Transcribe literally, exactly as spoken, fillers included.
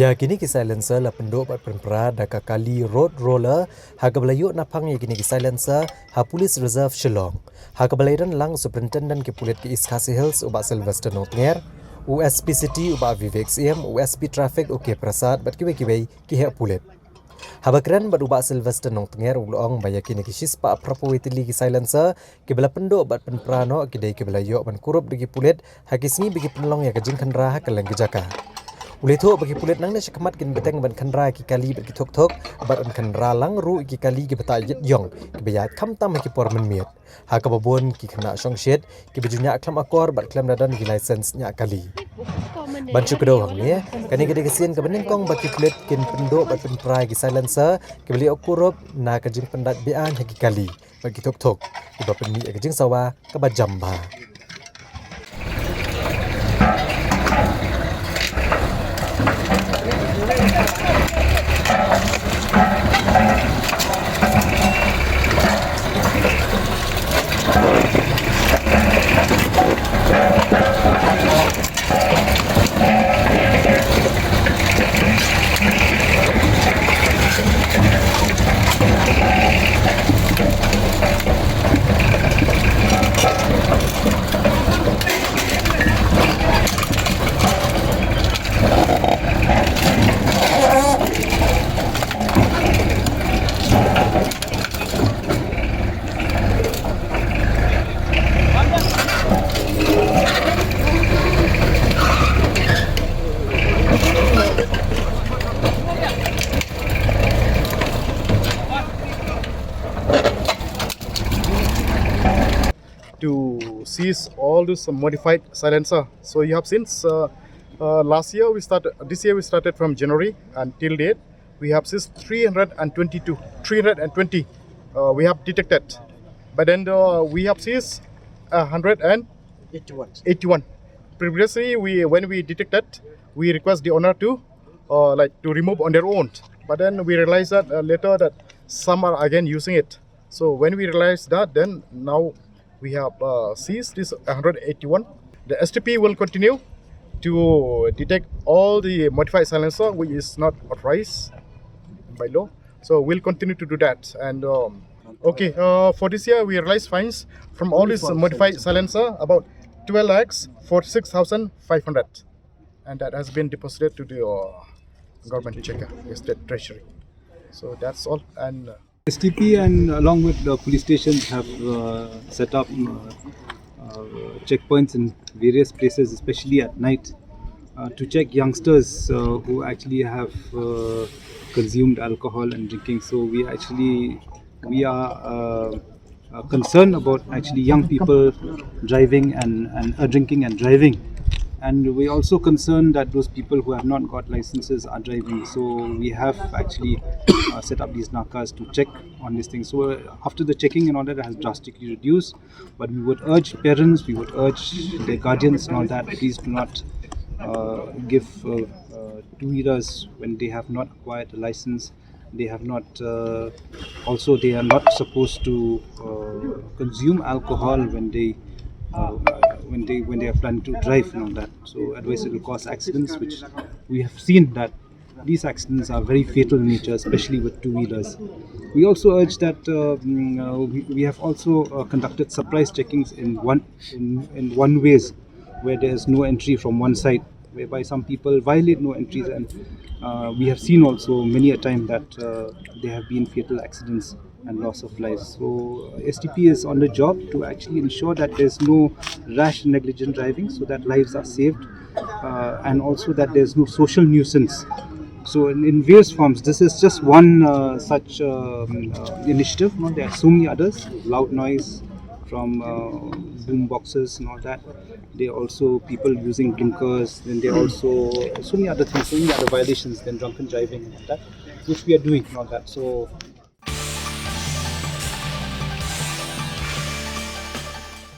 Ïa kine ki silencer la pynduh bad pynpra da ka kali Road Roller, ha kaba la ïoh naphang ïa kine ki silencer ha Police Reserve Shillong. Ha kaba la ïadon lang u Superintendent ki pulit ki East Khasi Hills u Bah Sylvester Nongtnger, u S P City u Bah Vivek Syiem, u S P Traffic u K Prasad bad kiwei kiwei ki heh pulit. Haba kren bad u Bah Sylvester Nongtnger u la ong ba ïa kine ki shispah phra phew tylli ki silencer kiba la pynduh bad pynpra noh ki dei kiba la ïoh ban kurup da ki pulit ha ki sngi ba ki pynlong ïa ka jingkhynra ha kylleng ki jaka. U la ïathuh ba ki pulit nangne shakhmat kin bteng ban khynra ïa ki kali bad ki thuk thuk bad yn khynra lang ruh ïa ki kali kiba ta ïit ïong kiba ïaid khamtam ha ki por mynmiet, ha kaba bun ki khynnah shongshit kiba ju ñiah khlem akor bad khlem da don ki license ñiah kali. Ban shu kdew hangne, kane ka dei ka sien kaba nyngkong ba ki pulit kin pynduh bad pynpra ïa ki silencer kiba la ïoh kurup na ka jingpyndait beaiñ ha ki kali bad ki thuk thuk, kiba pynmih ïa ka jingsawa kaba jam bha. To seize all those modified silencer. So you have seen, uh, uh, last year we started, this year we started from January and till date, we have seized three hundred and twenty-two, three hundred and twenty, uh, we have detected. But then, uh, we have seized a hundred and eighty-one. Eighty-one. Previously, we, when we detected, we request the owner to, uh, like, to remove on their own. But then we realized that, uh, later that some are again using it. So when we realize that, then now we have, uh, seized this hundred eighty-one. The S T P will continue to detect all the modified silencer which is not authorized by law. So we'll continue to do that. And, um, okay, uh, for this year we realized fines from all these modified silencer about twelve lakhs forty-six thousand five hundred, and that has been deposited to the, uh, government checker, the state treasury. So that's all. And, uh, S T P and along with the police stations have, uh, set up, uh, uh, checkpoints in various places, especially at night, uh, to check youngsters, uh, who actually have, uh, consumed alcohol and drinking. So we actually, we are, uh, uh, concerned about actually young people driving and, and, uh, drinking and driving. And we also concerned that those people who have not got licenses are driving. So we have actually, uh, set up these nakas to check on these things. So, uh, after the checking and all that has drastically reduced, but we would urge parents, we would urge their guardians and all that, please do not, uh, give, uh, uh, two-wheelers when they have not acquired a license. They have not, uh, also they are not supposed to, uh, consume alcohol when they, uh, when they, when they are planning to drive and all that. So otherwise it will cause accidents, which we have seen that these accidents are very fatal in nature, especially with two-wheelers. We also urge that, uh, mm, uh, we, we have also, uh, conducted surprise checkings in one, in, in one ways where there is no entry from one side, whereby some people violate no entries, and, uh, we have seen also many a time that, uh, there have been fatal accidents and loss of lives. So, uh, S T P is on the job to actually ensure that there's no rash, negligent driving, so that lives are saved, uh, and also that there's no social nuisance. So, in, in various forms, this is just one, uh, such, um, uh, initiative. No? There are so many others, loud noise from, uh, boom boxes and all that. There are also people using blinkers, then there are also so many other things, so many other violations, then drunken driving and all that, which we are doing and all that. So